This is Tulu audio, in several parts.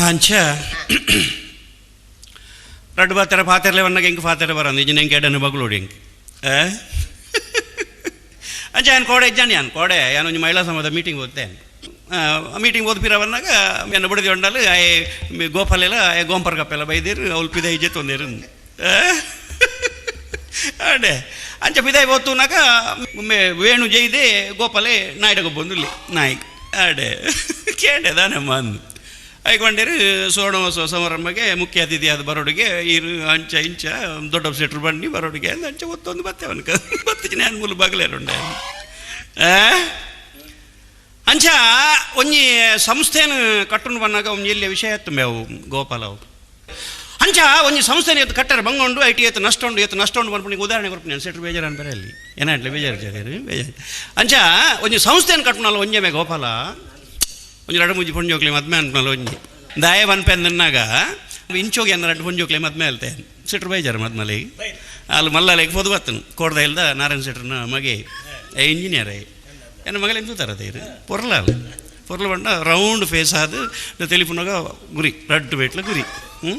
ಅಂಚ ರಡ್ಡ್ ಪಾತೆರ ಪಾತೆರ್ಲೆ ಬನ್ನಗ ಎಂಕ್ ಪಾತೆರ ಬರಂದು ಇಜ್ಜಿಂಡ ಎಂಕ್ ಎಡನೆ ಬಗ್ಲೋಡು ಎಂಕ್. ಅಂಚ ಯಾನ್ ಕೋಡೆ ಇಜ್ಜಾಂಡ್, ಯಾನ್ ಕೋಡೆ ಯಾನ್ ಒಂಜಿ ಮಹಿಳಾ ಸಂಘದ ಮೀಟಿಂಗ್ ಹೋಗ್ತೆ. ಮೀಟಿಂಗ್ ಓದ್ ಪಿರ ಬಂದಾಗ ಎನ್ನ ಬುಡದಿ ಉಂಡಲ್, ಆಯೆ ಗೋಪಾಲೆಲ್ಲ ಆಯೆ ಗೋಂಪರ್ ಕಪ್ಪೆಲ್ಲ ಬೈದೇರು, ಅವ್ಲು ಪಿದಾಯಿ ಜೆತ್ತೊಂದೇರು ಅಡೆ. ಅಂಚ ಪಿದಾಯಿ ಪೋತುನಾಗ ವೇಣು ಜೈದೆ ಗೋಪಾಲೆ ನಾಯ್ಡ ಗೊಬ್ಬೊಂದುಲ್ಲೆ ನಾಯಿ ಅಡೆ. ಕೇಂಡೆ ದಾನಮ್ಮ ಅಂದು. ಐಕ್ ಪಂಡೇರು, ಸೋಣ ಸಮಾರಂಭಕ್ಕೆ ಮುಖ್ಯ ಅತಿಥಿ ಆದ ಬರೋಡಿಗೆ ಇರು, ಅಂಚ ಇಂಚ ದೊಡ್ಡ ಸೆಟ್ರು ಬನ್ನಿ ಬರೋಡಿಗೆ ಅಂದ್. ಅಂಚ ಒತ್ತೊಂದು ಬತ್ತೆ ಅವನಕ ಬತ್ತಿನ ನಾನು ಮುಲು ಬಗಲೇರುಂಡೆ. ಅಂಚ ಒಂಜಿ ಸಂಸ್ಥೆನ ಕಟ್ಟುನು ಬನ್ನಾಗ ಒಂಜಿ ಎಲ್ಲಿಯ ವಿಷಯ ತುಂಬ ಅವು ಗೋಪಾಲ ಅವು. ಅಂಚ ಒಂಜಿ ಸಂಸ್ಥೆನ ಎತ್ತು ಕಟ್ಟರೆ ಬಂಗೊಂಡು IT ಏತು ನಷ್ಟ ಉಂಡು, ಏತು ನಷ್ಟ ಉಂಡು ಪನ್ಪುನಿಗೆ ಉದಾಹರಣೆ ಕೊರ್ಪುನಿ. ಸೆಟ್ರು ಬೇಜಾರು ಬೇರೆ ಅಲ್ಲಿ ಏನಾಯ್ತು, ಬೇಜಾರು ಬೇಜಾರು. ಅಂಚ ಒಂಜಿ ಸಂಸ್ಥೆನ ಕಟ್ಟುನಲ್ಲ ಒಂಜೆ ಗೋಪಾಲ, ಒಂಜಿ ರಡ್ಡ್ ಮೂಜಿ ಪೊಂಜೋಕ್ಲೆ ಮದ್ಮೆ ಅನ್ಪುನಲ್ಲ ಒಂಜಿ ದಾಯ ಪನ್ಪೆಂದನ್ನಾಗ ಇಂಚೋಗಿ ಅನ್ನ ರಡ್ಡ್ ಪೊಂಜೋಕ್ಲೆ ಮದ್ಮೆ ಅಲ್ತೆ. ಸೆಟ್ರು ಬೇಜಾರು ಮದ್ಮಲೆ ಅಲ್ಲಿ ಮಲ್ಲಲೆಗ್ ಪೊದು ಬತ್ತನು ಕೋಡ್ದ ಇಲ್ದ ನಾರಾಯಣ ಸೆಟ್ರನ ಮಗೆ ಇಂಜಿನಿಯರ್ ಎನ್ನ ಮಗಲೇನು ತೂತಾರ ಇರು ಪೊರ್ಲ ಅಲ್ಲ ಪೊರ್ಲು ಬಂಡ ರೌಂಡ್ ಫೇಸ್ ಆದ್ ತೆಲಿಪುನಾಗ ಗುರಿ ರಡ್ಡ್ ಬೇಟ್ಲ ಗುರಿ. ಹ್ಞೂ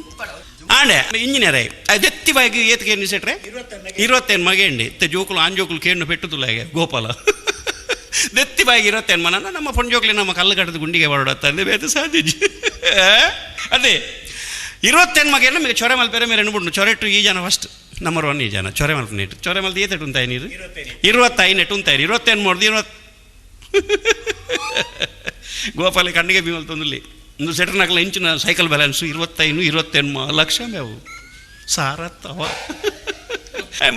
ಆಂಡೆ ಇಂಜಿನಿಯರ್ ದೆತ್ತಿ ಬಾಯಿಗೆ ಏತ್ ಕೇಂಡಿ ಸೆಟ್ರೆ? 25 ಮಗೇಂಡಿ ಇತ್ತೆ ಜೋಕುಲು ಆನ್ ಜೋಕುಲು ಕೇಂಡು ಪೆಟ್ಟುದುಲಾಗೆ ಗೋಪಾಲ. ದೆತ್ತಿ ಬಾಯಿಗೆ 25 ಮನ ನಮ್ಮ ಪೊಂಜೋಕ್ಲೆ ನಮ್ಮ ಕಲ್ಲು ಕಟ್ಟದ ಗುಂಡಿಗೆ ಬರೋಡತ್ತಂದೆ ಬೇತೆ ಸಾಧಿಜಿ. ಅದೇ 25 ಮಗೇನ ನಮಗೆ ಚೊರೆ ಮಲ್ಪೆರೆ ಮೇರೆ ಬುಡ್ನು ಚೊರೆಟ್ಟು ಈ ಜನ ಫಸ್ಟ್ ನಂಬರ್ 1 ಈ ಜನ ಚೊರೆ ಮಲ್ಪನೇಟು ಚೊರೆ ಮಲ್ತು ಏತೆಟ್ಟು ಉಂತಾಯಿ ನೀರು 25 ಎಟ್ಟು ಉಂತಾಯಿ 25 ಮಾಡ್ದು 20 ಗೋಪಾಲ ಕಣ್ಣಿಗೆ ಬೀಮಲ್ ತೊಂದುಲಿ ಇಂದು ಸೆಟ್ರನಾಗಲ ಇಂಚಿನ ಸೈಕಲ್ ಬ್ಯಾಲೆನ್ಸ್ 25 25 ಲಕ್ಷ ಮೇವು ಸಾರತ್ತವ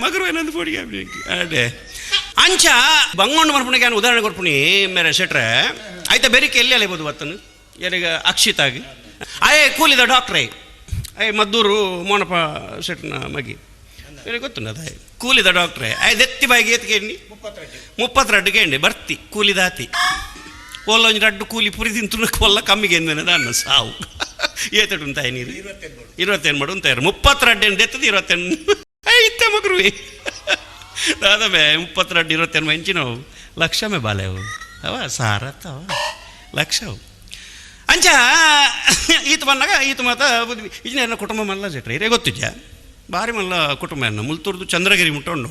ಮಗರು ಏನಂದು ಪೋಡಿಗೆ ಅಡೆ. ಅಂಚ ಬಂಗೊಂಡು ಮನ್ಪುಣಿಗೆ ನಾನು ಉದಾಹರಣೆ ಕೊರ್ಪುಣಿ ಮೇರೆ ಸೆಟ್ರೆ. ಆಯ್ತಾ ಬೆರಿಕೆ ಎಲ್ಲಿ ಅಲೆಬೋದು ಬತ್ತನು ಯಾರಿಗ ಅಕ್ಷಿತಾಗಿ ಆಯೇ ಕೂಲಿದ ಡಾಕ್ಟ್ರೇ ಅಯ್ಯ ಮದ್ದೂರು ಮೋನಪ್ಪ ಶೆಟ್ನ ಮಗಿ ಬೇರೆ ಗೊತ್ತುಂಡ ಅದಾಯ ಕೂಲಿದ ಡಾಕ್ಟ್ರೇ ಆಯ್ ದೆತ್ತಿ ಬಾಯಿಗೆ ಏತ್ ಕೇಂಡಿ? 32 ಕೇಂಡಿ ಬರ್ತಿ ಕೂಲಿದಾತಿ ಒಲ್ಲ ಒಂಜಿ ರಡ್ಡು ಕೂಲಿ ಪುರಿ ತಿಂತು ಕೊಲ್ಲ ಕಮ್ಮಿಗೆ ಎಂದನೆ ದಾನ್ನ ಸಾವು ಏತಡು ಉಂತಾಯಿ ನೀರು 25 ಮಾಡು ಉಂತಾಯಿರು 32 ದೆತ್ತದ 28 ಇತ್ತೆ ಮಗರುವೆ ದಾದಮೆ 32 25 ಇಂಚಿನವು ಲಕ್ಷಮೆ ಬಾಲೆವು ಅವ ಸಾರತ್ತವ ಲಕ್ಷವು. ಅಂಚ ಈತ ಬಂದಾಗ ಈತ ಮಾತ ಇಂಜಿನಿಯರ್ನ ಕುಟುಂಬ ಮಲ್ಲ ಸೆಟ್ರೆ ಇರೇ ಗೊತ್ತಿದ್ಯಾ, ಭಾರಿ ಮಲ್ಲ ಕುಟುಂಬ ಎನ್ನ ಮುಲ್ತೂರ್ದು ಚಂದ್ರಗಿರಿ ಮುಟ್ಟ ಉಂಡು.